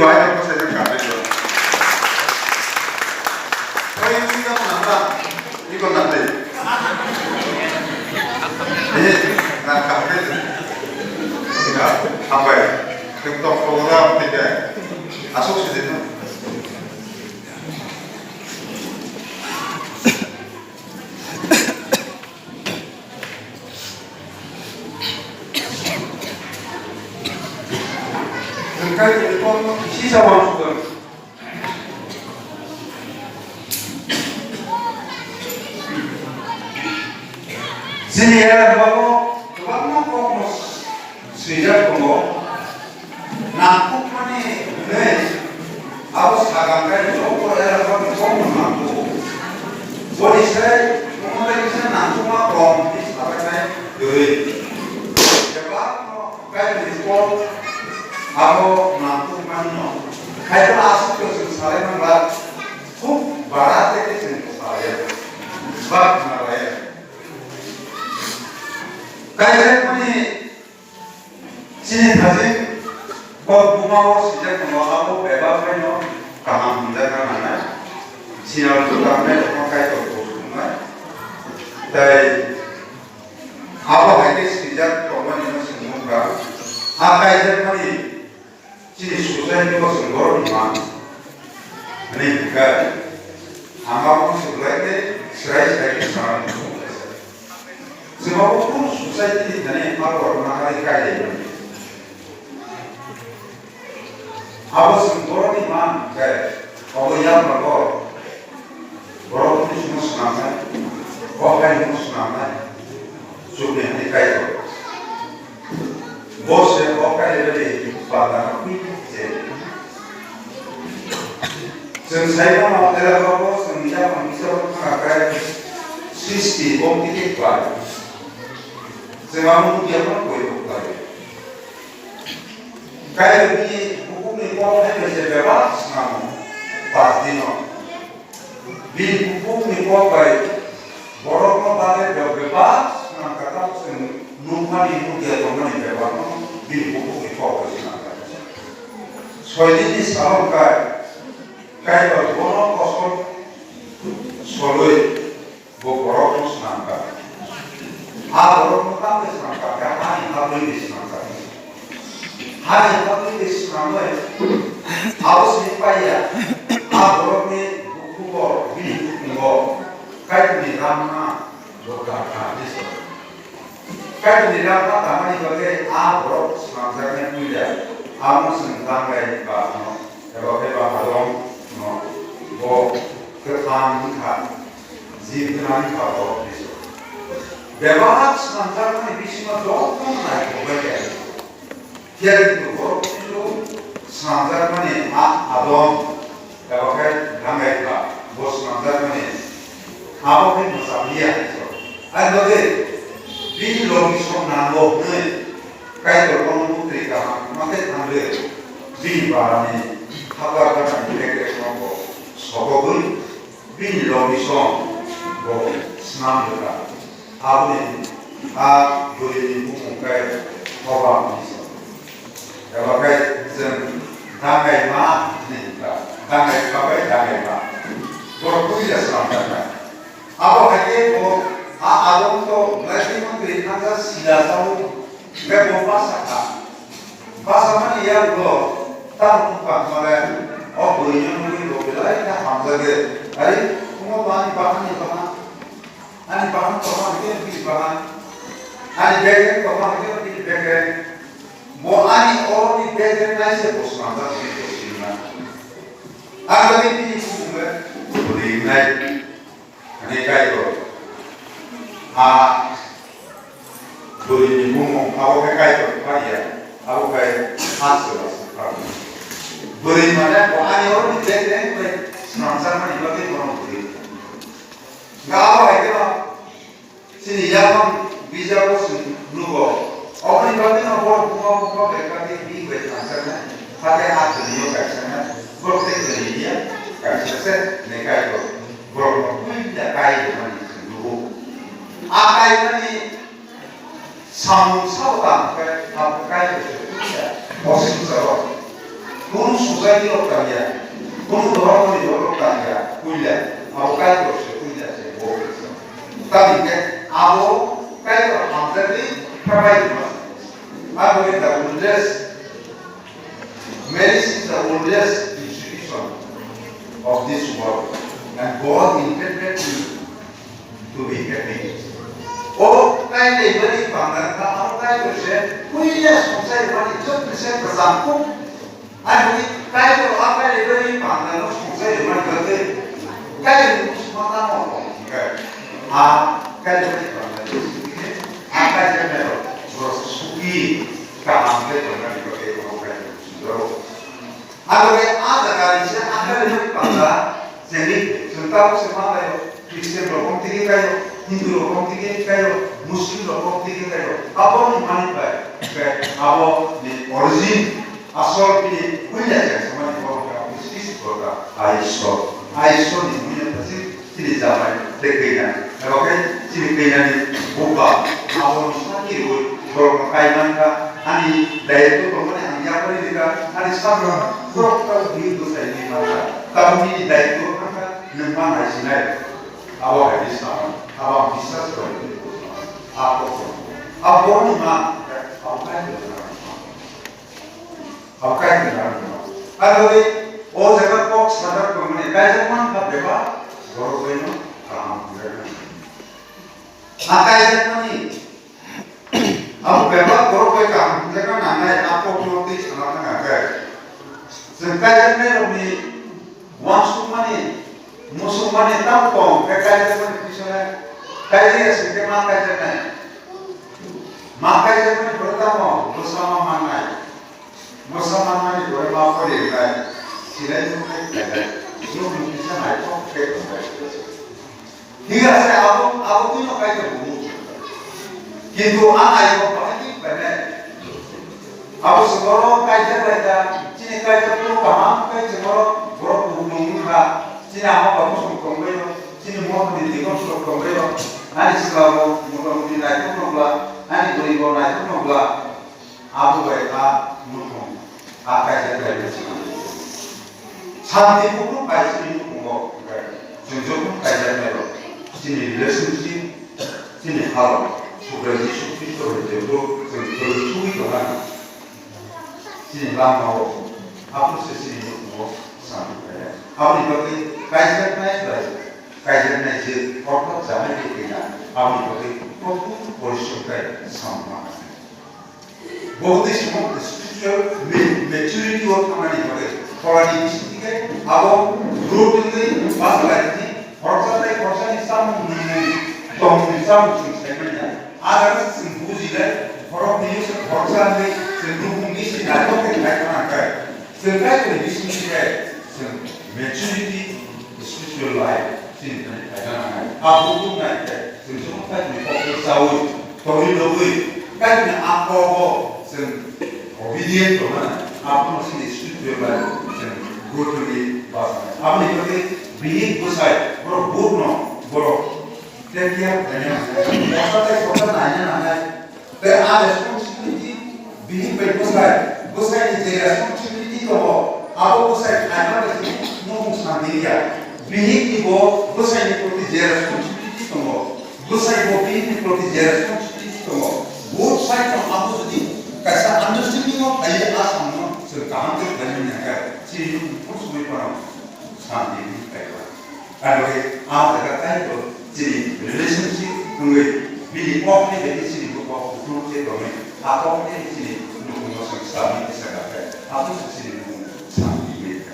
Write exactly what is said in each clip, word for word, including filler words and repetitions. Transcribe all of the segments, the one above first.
Bai ko sai ka te ko. Oi, ni ka na ta. Ni ko na te. Eh, na ka te. Ni ka, hambai. Tum tok ko da te ka. Asok se de. Hwnkhe tini kokno sisa uansukha. Chini era bago kwbangma kokno swijak tongo. Nangkukmani hwnwi abo sagang khe joto era bagwi kokno nangkugo. Boni sai omo tei kisa nangkukma kom hwnwi sabainai kwrwi. Bebakno Kaitorni kok abo nangkukmani no. Kaitor aswk chwng salai mangla, khub bara tei khe chwng salaiya. Bak khnalaiya. Kaijakmani chini thajin kok buma o sijak tongo, abo bebak bai no kaham hwnjakna nangnai. Sinal tu tangmani rokno Kaitor bo swngnai. Tei abo hai khe swijak tongmani no chwng nukha. A kaijakmani chini society o chwng borok ni man hwnwi hwnkha. Ang abo swklai khe swrai swrai khe sana muchungo kaisa. Chwng abo kunu society ni thani abo rok nahari kai lai mani. Abo chwng borokni man khe abo yaphrango borokni simo swnamnai, o haino swnamnai, chukni hani Kaitor. Bo se o Kaitor ni panda kwi se. Chwng sai mano, ela borok chwng yaphang bisa borok thangkha khe sixty bo tike bai. Chwng amo nukya phano koi rok bai. Kaitor bini bukukni kok hai bai se bebak swnamo, pas dino. Bini bukukni kok bai borokno bagwi be-, bebak swnamkha, tamo chwng nukmani, nukya tongmani bebakno bini bukukni kok bai swnamkha. Soi dinni salo wngkha, Kaitor bono kosol solwi Bo borokno swnamkha. A borokno tamni swnamkha, khe hani hapwi de swnamkha. Hani hapwi de swnamwi abo sini paiya. A borokni bukhugo, bini bukhungo Kaitorni ramma bo dakha hinwi sa. Kaitorni ramma tangmani bagwi a borok swnamjaknai puila amo chwng tangbai ba no, eba khe ba halong no bo kwthang wngkha. Jibnani kha borok Jisu. Bebak swnamjakmani bisingo jotono naithok bai kha. Phiya kintu borok Jisu swnamjakmani a Adam eba khe Dangai kha, bo swnamjakmani abo khe mwchang liya Jisu. Ani bagwi bini logi song nango hwnwi Kaitor bono muktrwi kaham ma khe thangwi bini barani hapar ganani pekre songbo sogogwi Bini logi song bo snam rwkha. Aboni a bwrwini bumung khe Hoba hwnwi sa. Eba khe chwng Dangaima hwnwi hwn kha. Dangai kha bai Dangaima. Borok puila swnamjaknai. Abo hai khe bo a Adam to belai kheno twi thangsa sila sao. Hwnkhe bo basa kha. Basa mani yagulo tamo wngkha hwnmale o bwrwino nugwi bo belai khe hamjakgwi, "Ari, omo to ani bahanni bahan, ani bahan tongma hwnkhe bini bahan, ani bekreng tongma hwnkhe bini bekreng, bo ani oroni bekreng naise bo swnamjak hwnwi bo sima." Ang bagwi bini bumung le bwrwi wngnai. Hwnwi Kaitor a bwrwini bumung abo khe Kaitor phaia, abo khe ha chwla se phaio. Bwrwi mane bo ani oroni bekreng bai swnamjakmani bagwi bono bwrwi. Hwnkhe abo hai kheno chini yaphang bijago chwng nugo. Oboni bagwino borok buma buma bai kha khe bini bai thangjaknai, hakhe a thwinio kaisa wngnai, borok tei thwini ya kaisa se hwnwi Kaitor. Borokno puila kai rwmani nugo. A kaimani samung sao tamo khe abo kai rwkhe puila o swngcharo. Kono society rok tangya, kono dhormo ni borok rok tangya, puila, abo Kaitor se, puila se, bo se. Tamni hwnkhe abo Kaitor hamjakni khabai rwma. Abo the oldest, marriage is the oldest institution of this world, and God intended you to be happy. O kailai bari pangna kha, abo Kaitor se, puila songsai rwmani jotoni se kwcham kuk. Ani Kaitor a kailai bari pangna no songsai rwmani bagwi Kaitor ni bwskango tamo tong khe, a kailai bari pangna no songkhe, a kailai bari borok suki kaham khe tongmani bagwi borok Kaitor ni bwskango. Abo khe a jaga ni se a kailai bari pangna chengwi chwng tabuk se ma laio. Christian rok bong tigi kaio, Hindu rok bong tigi kaio, Muslim rok bong tigi kaio. Abo ni mani bai, bai abo ni origin, asol bini puila jeng samani borok ni Christ borok ai Ishwar. Ai Ishwar ni mui no thasi chini jamai tei kaina. Abo khe chini kaina ni buba abo ni sati rwi borok no kai man kha. Ani daitwo tongmani ang yapari dika, ani sakno borok ta biu bwsai ni man kha. Tabuk nini daitwo kha kha, nwng ma nai sinai. Abo hai di sao, abo ang biswas kori di. Abo, abo ni ma, abo kai ni ma. Abo kai ni ma. Abo di, o jaga kok sadar ko mane, kai jak man ka beba, borok bai no, kaham, kaham. A kai jak mani, Abo bebak borok bai kaham hwnjakna nangnai, a kokno twi sana thang khe. Chwng kaijaknairokni uansukmani, musukmani tamo tong khe kaijakmani bisingni kaijak ya sing khe ma kaijaknai. Ma kaijakmani borok tamo bwsa ma mannai. Bwsa mannani borok ma pori wngnai. Sinai thumnai khainai. Nukni kisa naithok khe tongnai. Hiya se abo, abo twi no kaitor bumu. Kintu ang ai ko bahai ni bane. Abo se boro kaitor laita, chini kaitor tu kaham kai se boro, boro bumu ni ha. Chini ama babu song tong bayo, chini mo ni dikon song tong bayo. Ani sila bo motamuti nai tong nokla, ani gori bo nai tong nokla. Abo bai a nukhung, a kaisa kaisa swnam. Santi bukruk bai chini nukhungo, chwng jokhon kaijaknairok, chini relationship, chini halok, Subrai Jisu Khristo bai joto chwng kwrwi sugwi tongna, chini lamao, aphuru se chini nukhungo santi kaiya. Aboni bagwi kaijaknai bai, kaijaknai je ortho jamai bai kaiya, aboni bagwi kothono porishrom khe samung ma. Bo tei samo spiritual ma-, maturity o thangnani bagwi, pholani bisingtwi khe abo root wngwi bachalaini khoroksa tei khoroksani chamung nungmung tongmung chamung chwng sai manya. A jaga se chwng buji lai, khoroknwi se khoroksa wngwi chwng nukhungni se naithok khe khai thang khe, chwng Kaitorni bisingtwi khe chwng maturity, spiritual life chini thani khaina nangnai. A bukhuk nai khe chwng chwng Kaitorni kokno chaui, torwi lobwi, Kaitorni a kogo chwng obedient tongna, abono chini spiritual life chwng gotoni bachana. Aboni bagwi bihik bwsai borok bukhukno borok take care khlaina nangnai. Kosa tei kosa naina nangnai. Tei a responsibility bihik bai bwsai, bwsaini je responsibility tongo, abo bwsai khlaima bai se nukhung santi ya. Bihik ni bo bwsaini proti je responsibility tongo, bwsai bo bihik ni proti je responsibility tongo, both side no abo jodi kaisa understanding o phaiwi a samung no chwng kaham khe khlai manya khe, chini nukhung phuru sumui phano santi wngwi phai kha. Aro khe a jaga tei bo chini relationship wngwi bini kokni bai khe chini bo kok kutung khe tongwi, a kokni bai chini nukhungo chwng swlamwi kisa kha khe, abo se chini nukhung santi wngwi kha.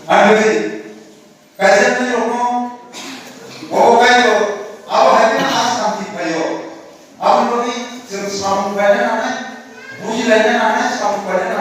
Aro khe kaijaknai rokno bo kaitor abo hai khe a santi phaio. Aboni bagwi chwng samung khlaina nangnai, buji laina nangnai, samung khlaina